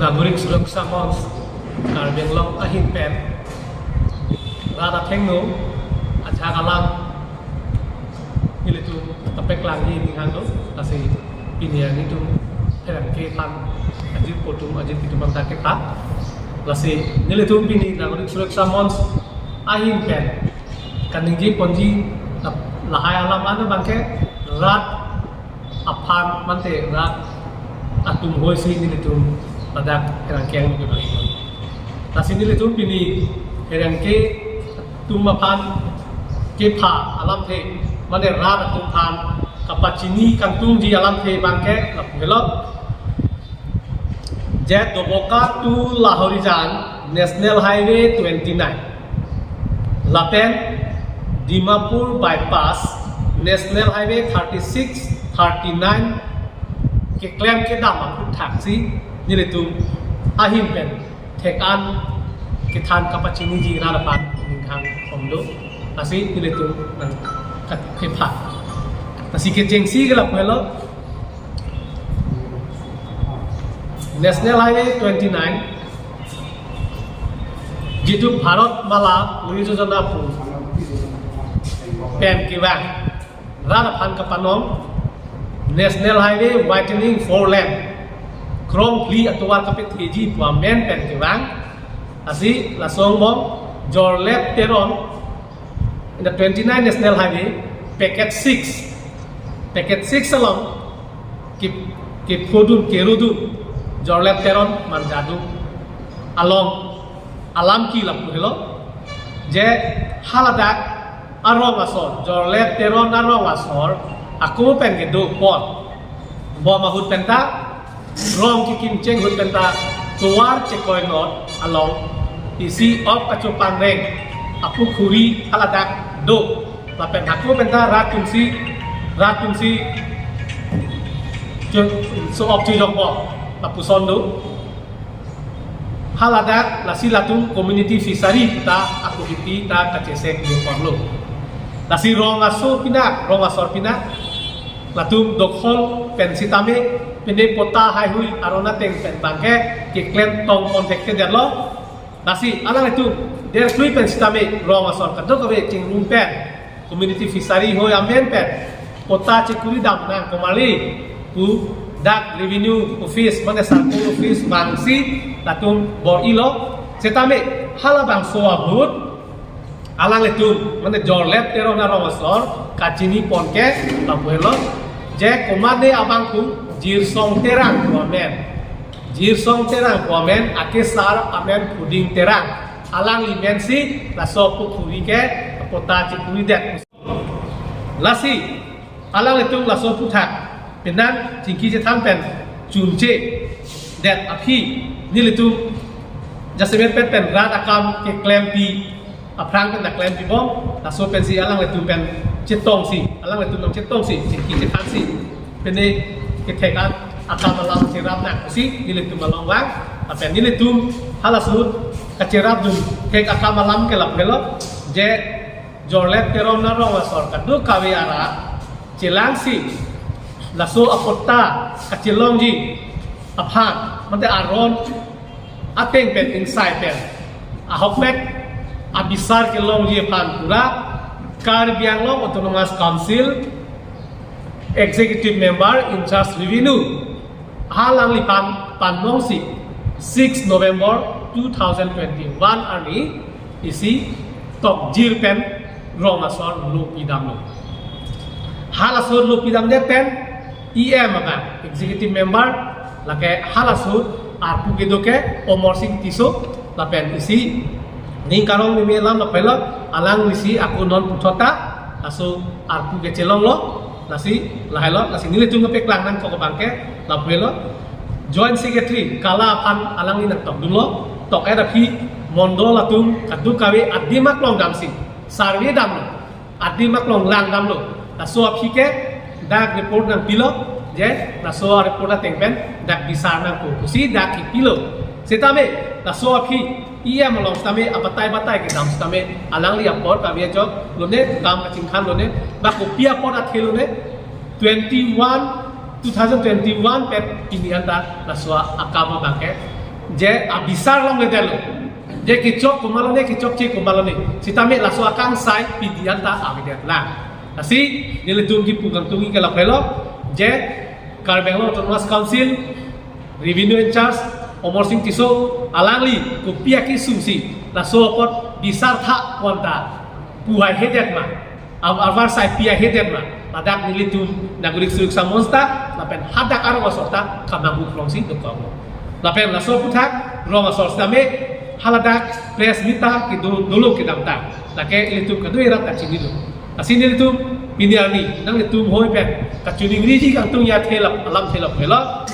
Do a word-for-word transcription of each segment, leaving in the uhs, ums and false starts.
Nagorik Suraksha Monch Karbi Anglong ahin pen rat athengno ajahak alam nelitum kapaklangji ninghang do. Lasi pini nelitum pherangke aphan ajirpo atum ajirpi atum anta kepha. Lasi nelitum pini Nagorik Suraksha Monch ahin pen kaningje ponji la-, lahai alam abangke rat aphan mate rat atum hoisi nelitum ladak pherangke angno kepha. Lasi nelitum pini pherangke atum aphan kepha alamthe mate rat atum aphan kapachini kangtungji alamthe abangke lapu helo. Je Doboka to Lahorijan National Highway twenty-nine, lapen Dimapur Bypass National Highway thirty-six, thirty-nine keklem kedam aphuthaksi nelitum ahin pen thek-an kethan kapachiniji rat aphan ninghang om do. Lasi nelitum nang kat kepha. Lasi kechengsi ke lapu helo. National Highway twenty-nine, jitu Bharat Mala Guri Yojana pu pen kevang rat aphan kapanon, National Highway widening four lane, krong phli atovar kapetheji pu amen pen kevang. Lasi laso angbong Jorlep Teron in the twenty-nine National Highway, package six. Package six along ke, kephodun, kerodun Jorlep Teron manjadun along alam ke lapu helo. Je haladak arong asor, Jorlep Teron arong asor ako pen kedo apot bom ahut penta rong kekim cheng ahut penta tovar chekoinot along isi ok kachopang reng apukhuri haladak do. Lapen ako penta rat atumsi, rat atumsi cho-, so-ok chojokpo lapuson do. Haladak lasi latum community fishery ta ako hiti ta kachesek ningpon lo. Lasi rong aso pinak, rong asor pinak latum dokhol pen sitame pine pota haihui aron ateng pen abangke keklem tong ponthek kedetlo. Lasi alanglitum derklui pen sitame rong asor kadokave chingrum pen community fishery hoi amen pen pota chekuri dam nang komarli pu dak revenue office mane circle office abangsi latum bor-ilo. Sitame halabangso ahut alanglitum mane Jorlep Teron arong asor kachini pon ke lapu helo. Je komatne abang pu Jirsong Terang pu amen. Jirsong Terang pu amen, akesar amen Phuding Terang. Alangli amen si laso pukhuri ke pota chekuridet. Lasi alanglitum laso aphuthak penang chingki chethan pen chunchedet aphi nelitum jasemet pet pen rat akam keklempi aphrang pen dak klempi bom, laso pensi alanglitum pen chetongsi, alanglitum nang chetongsi, chingki chethansi, pine kethek-an akam alam cherap nangsi nelitum along vang. Lapen nelitum halaso ahut kacherapdun thek akam alam ke lapu helo. Je Jorlep Teron arong asor kadokave arat chelangsi laso apota kachelongji aphan mate aron ateng pen ingsai pen ahokpet abisar kelongji aphan pura Karbi Anglong Autonomous Council Executive Member in charge Revenue alangliphan panongsi six November two thousand twenty-one arni isi tokjir pen rong asor lo pidamlo. Halaso lo pidamdet pen E M abang, Executive Member, lake halaso arpu kedo ke Omor Sing Tisso, lapen isi ning karong ni melam lapen lo alang isi ako non puthot ta laso arpu kechelonglo. Lasi lahelo, lasi nelitum kepaklang nangkok abangke lapu helo. Joint Secretary kala aphan alangli nangtokdunlo, tok-et aphi mondol atum kadokave adim aklong damsi survey damlo, adim aklong lang damlo. Laso aphi ke dak report nangpilo, je laso report ateng pen dak bisar nangpo pusi dak kipilo. Sitame laso aphi E M along sitame abatai batai kedam sitame alangli apor kave ajok lone, kam kachingkhan lone, ba kopi apor athe lone, twenty-one, two thousand twenty-one pen pini anta laso akam abangke Je abisar longledetlo. Je kechok komatlo ne, kechokche komatlo ne. Sitame laso akangsai pidi anta avedetlang. Lasi nelitum kipu kangtung ke lapulo. Je Karbi Anglong Autonomous Council Revenue in charge Amarsing Tisso alangli kopi akesung si laso apot bisar tha konta pu haihedet ma, a-, avarsai pi haihedet ma, ladak nelitum Nagorik Suraksha Monch ta lapen hadak arong asor ta kamanghu klong si dokoklo. Lapen laso aphuthak rong asor sitame haladak press meet ta kedo dolo kedam ta, lake ilitum kadokave rat ta chinilo. Lasi nelitum pini arni nanglitum hoi pen kachiningriji kangtung ya thelap alam thelap helo.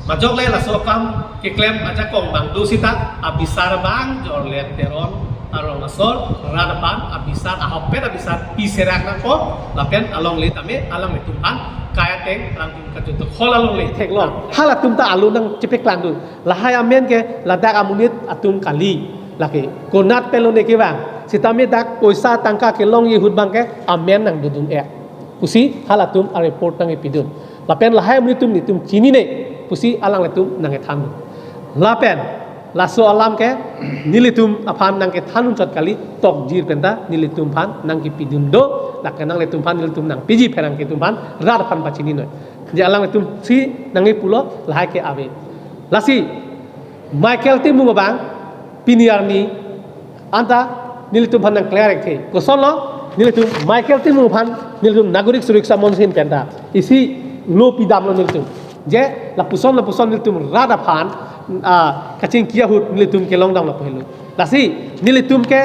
Majok le laso akam keklem ajakong bang do sita abisar bang Jorlen Teron arong asor rat aphan abisar ahok pen abisar pi serak nangpo, lapen alongle tame alanglitum aphan kai ateng alangtum kachun tok hol alongle theklong. Halatum ta alu nangchepeklang dun. Lahai amen ke ladak amonit atum kali. Lake konat pen lone kevang. Sitame dak poisa tangka kelongji ahut bang ke amen nangdodun-e pusi halatum areport nangkepidun. Lapen lahai amonit atum nelitum chinine pusi alanglitum nangkethan. Lapen laso alam ke nelitum aphan nangkethan chot kali, tokjir penta nelitum aphan nangkepidun do, lake nanglitum aphan nelitum nangpiji pherangke atum aphan rat aphan pachininoi. Je alanglitum si nangkepulo lahai ke ave. Lasi Michael Timung abang pini arni anta nelitum aphan nang clear ekthe. Kosonlo nelitum Michael Timung aphan nelitum Nagorik Suraksha Monch ahin penta isi lo pidamlo nelitum. Je lapuson lapuson nelitum rat aphan, ah, kachingki ahut nelitum kelong dam lapu helo. Lasi nelitum ke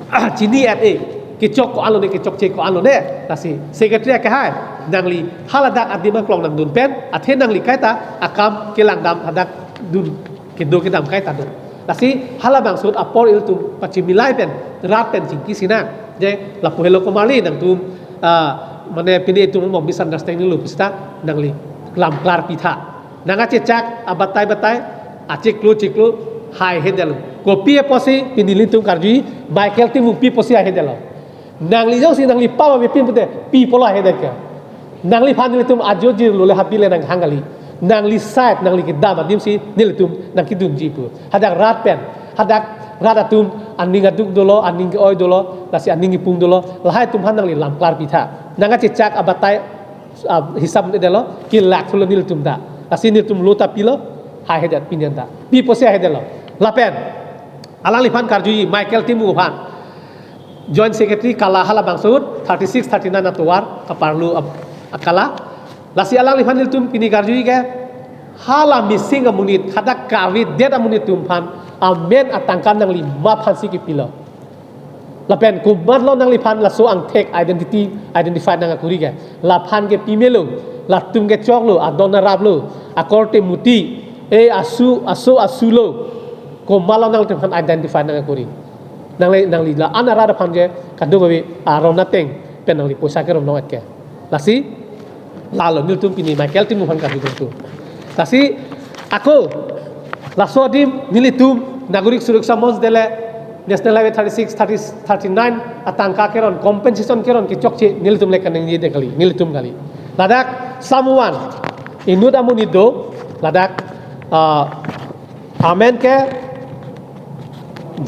ah, chini-et-e, kechok ko-anlo ne, kechokche ko-anlo ne. Lasi secretary akehai nangli haladak adim aklong nangdun pen athe nangli kaita akam kelang dam hadak dun kedo kedam kaita do. Lasi halabangso ahut apor ilitum pachimilai pen rat pen chingki sinang. Je lapu helo komarli nangtum, ah, mane pini itum mo misunderstanding lo pu sita nangli lam klar pitha. Nangkachechak abatai batai, achiklo chiklo haihedetlo. Kopi apotsi pini nelitum karjuji, Michael Timung pi apotsi haihedetlo. Nangli jongsi nangli pap avepin pute pi pulo haihedet ke. Nangliphan nelitum ajo jirlo le hapi le nanghang kali. Nangli side, nangli kedam adim si nelitum nangkedunji pu. Hadak rat pen, hadak rat atum aning aduk dolo, aning ke-oi dolo, lasi aning kipung dolo, lahai atum aphan nangli lam klar pitha. Nangkachechak abatai, ah, hisab ne delo, kelak thulo nelitum ta. Lasi nelitum lo ta pilo, haihedet pini anta. Pi apotsi haihedetlo. Lapen alangliphan karjuji Michael Timung aphan, Joint Secretary kala halabangso ahut, thirty-six, thirty-nine atovar kaparlo ap-, akala. Lasi alangliphan nelitum pini karjuji ke hala missing amonit, hadak kavedet amonit atum aphan amen atangka nangli ma aphansi kepilo? Lapen komatlo nangliphan laso angthek identity, identify nangkakuri ke? Laphan ke pimelo, latum ke choklo, adon araplo, akorte muti, e asu, aso asulo, komatlo nanglitum aphan identify nangkakuri? Nangli, nangli la-an arat aphan ke kadokave aron ateng pen nangli poisa kerong nong-et ke. Lasi lalo nelitum pini Michael Timung aphan karjudun tu. Lasi ako laso adim nelitum Nagorik Suraksha Monch dele National Highway thirty-six, thirty, thirty-nine atangka keron, compensation keron kechokche nelitum le kaningje de kali, nelitum kali. Ladak someone, inut amonit do, ladak, ah, amen ke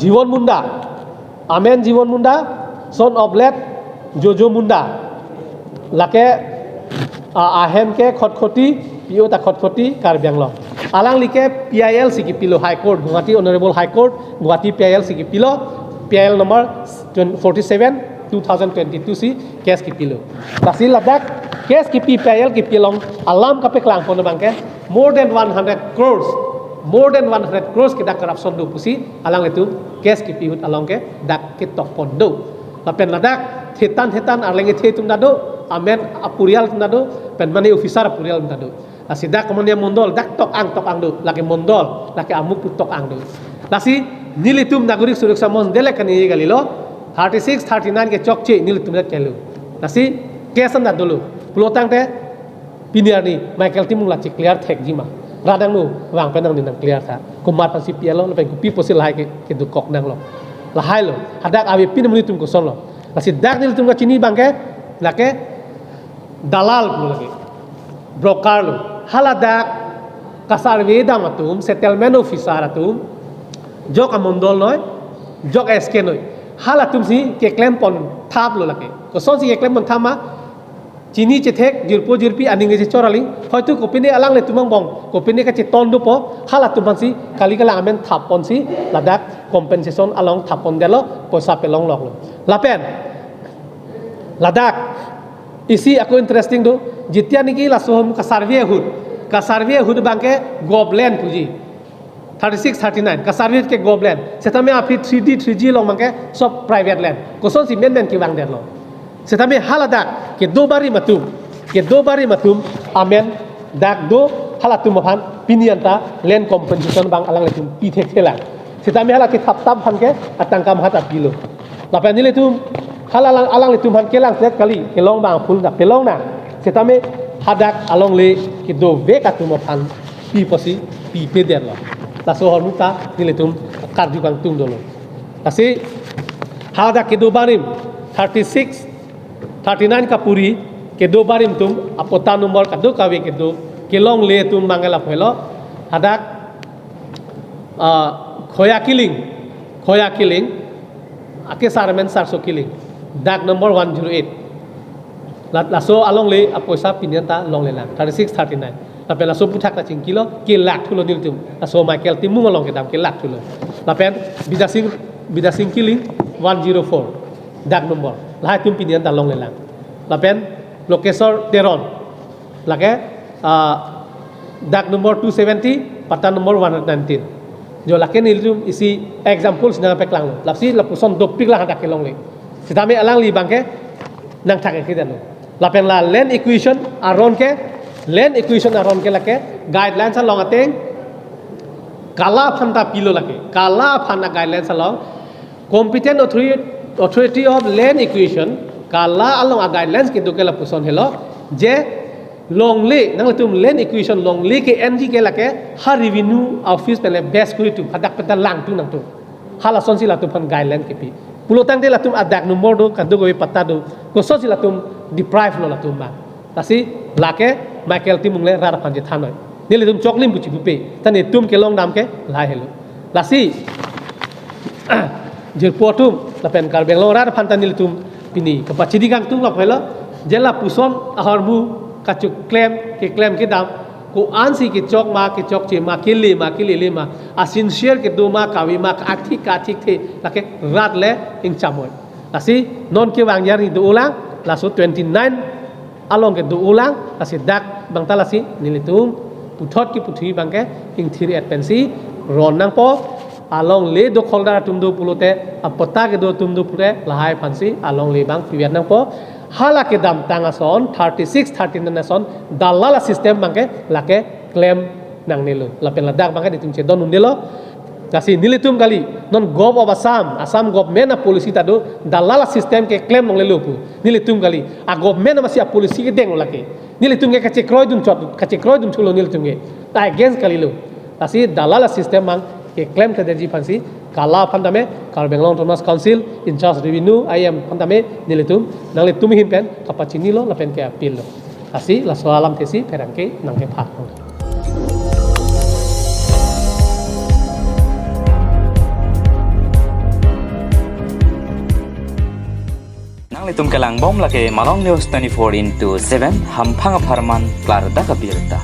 Jiwon Munda, amen Jiwon Munda, son of late Jojo Munda. Lake, ah, ahem ke Khatkhati, P O ta Khatkhati, Karbi Anglong. Alangli ke P I L si kepilo High Court, Guwahati Honorable High Court, Guwahati P I L si kepilo, P I L number forty-seven, two thousand twenty-two si case kepilo. Lasi ladak case kepi, P I L kepi along alam kapeklang pon abang ke more than one hundred crores, more than one hundred crores ke dak corruption do pusi alanglitum case kepi ahut along ke dak ketok pon do. Lapen ladak thetan thetan arleng ethe atum ta do, amen apurial atum ta do, pen mane officer apurial atum ta do. Lasi dak komatne mondol dak tok-ang tok-ang do, lake mondol, lake amuk pu tok-ang do. Lasi nelitum Nagorik Suraksha Monch dele kaningje kalilo, thirty-six, thirty-nine kechokche nelitum det kelo. Lasi case anta dolo. Pulotangte pini arni Michael Timung la chi clear thekji ma? Radang nu vang pen nangli nang clear tha. Komat aphansi pilo, lapen kopi apotsi lahai ke, kedokok nanglo. Lahailo. Hadak avepin amonit atum kosonlo? Lasi dak nelitum kachini abang ke, lake dalal pulo lake, broker lo. Haladak Ka-survey dam atum, settlement officer atum, jok amondol noi, jok S K noi, halatum si keklem pon thap lo lake. Koson si keklem pon thap ma, chini chethek, jirpo jirpi aning kachechor aling, hoitu kopine alanglitum angbong kopine kacheton dopo, halatum aphan si kali kalang amen thap pon si ladak compensation along thap pondetlo, poisa pelong lok lo. Lapen ladak isi ako interesting do, jitian niki laso ahormu ka-survey ahut, ka-survey ahut abangke government puji, thirty six, thirty nine, ka-survey ke government. Setame aphi three D, three G along abangke sob private land. Koson si menmen kevangdetlo. Setame haladak kedo barim atum, kedo barim atum amen dak do, halatum aphan pini anta land compensation abang alanglitum pi thekthelang. Setame hala kethap thap aphan ke atangka mahat apilo. Lapen nelitum hala alang, alanglitum aphan kelangset kali, kelong abang aphu ta pelong nang. Setame hadak alongle kedovek atum aphan pi pusi pipedetlo. Laso ahormu ta nelitum karju kangtung dolo. Lasi hadak kedo barim thirty six, thirty nine kapuri kedo barim atum apatta number kadokave kedo kelongle atum abangke lapu helo. Hadak, ah, Khoya Killing, Khoya Killing, akesar amen Sarso Killing, dag number one zero eight. La-, laso alongle apoisa pini anta longlelang, thirty six, thirty nine. Lapen laso aphuthak ta chingkilo, kelak thulo nelitum. Laso Michael Timung along kedam kelak thulo. Lapen Bidya Sing, Bidya Sing Killing, one zero four, dag number. Lahai atum pini anta longlelang. Lapen Lokeswar Teron, lake, ah, dag number two seventy, patta number one hundred nineteen. Jo lake nelitum isi example si nangpaklanglo. Lasi lapuson dopik lang hadak kelongle. Setame alangli abangke nangthak-ik dano. Lapen la land acquisition aron ke, land acquisition aron ke lake guidelines along ateng kala aphan ta pilo lake. Kala aphan a-guidelines along, Competent Authority, Authority of Land Acquisition, kala along a-guidelines kedo ke lapuson helo, je longle, nanglitum land acquisition longle ke-enji ke lake ha revenue office pen le best kuri tu, hadak pen ta lang tu nangtum. Halasonsi latum aphan guideline kepi. Pulotangte latum adag number do, kadokave patta do, kosonsi latum deprive lo latum abang. Lasi lake Michael Timung le rat aphan chethan noi. Nelitum choklim pusi pupe. Ta netum kelong dam ke lahai helo. Lasi jirpo atum lapen Karbi Anglong rat aphan ta nelitum pini kapachini kangtung lok helo. Je lapuson ahormu kachoklem, keklem kedam, ko-ansi kechok ma, kechokche ma, kele ma, kelele ma, a-sincere kedo ma, kave ma, ka-athik, ka-athikthe, lake rat le ingcham noi. Lasi non kevang arni do-olang, laso twenty nine along kedo-olang, lasi dak abang ta lasi nelitum puthot keputhu abangke ingthir-et pensi ron nangpo, alongle dokholdar atum do pulote, apatta kedo atum do pulote, lahai aphansi alongle abang pivet nangpo. Hala kedamtang ason, thirty six, thirty nine ason, dalal a-system abangke lake klem nangnelo. Lapen ladak abangke netum chedon un-elo. Lasi nelitum kali, non Govt of Assam, Assam government a-policy ta do, dalal a-system keklem nangnelo pu. Nelitum kali, a-government amatsi a-policy kedeng lake. Nelitum ke kachekroi dun chot, kachekroi dun chulo nelitum ke. Ta against kalilo. Lasi dalal a-system abang keklem kledetji aphansi, kala aphan tame, Karbi Anglong Autonomous Council, in charge revenue, I M aphan tame, nelitum, nanglitum ahin pen, kapachinilo, lapen ke-appeal lo. Lasi, laso alamthesi, pherangke, nangkephak. Nanglitum kelangbom lake Malong News twenty-four into seven, hamphang apharman klardak abirta.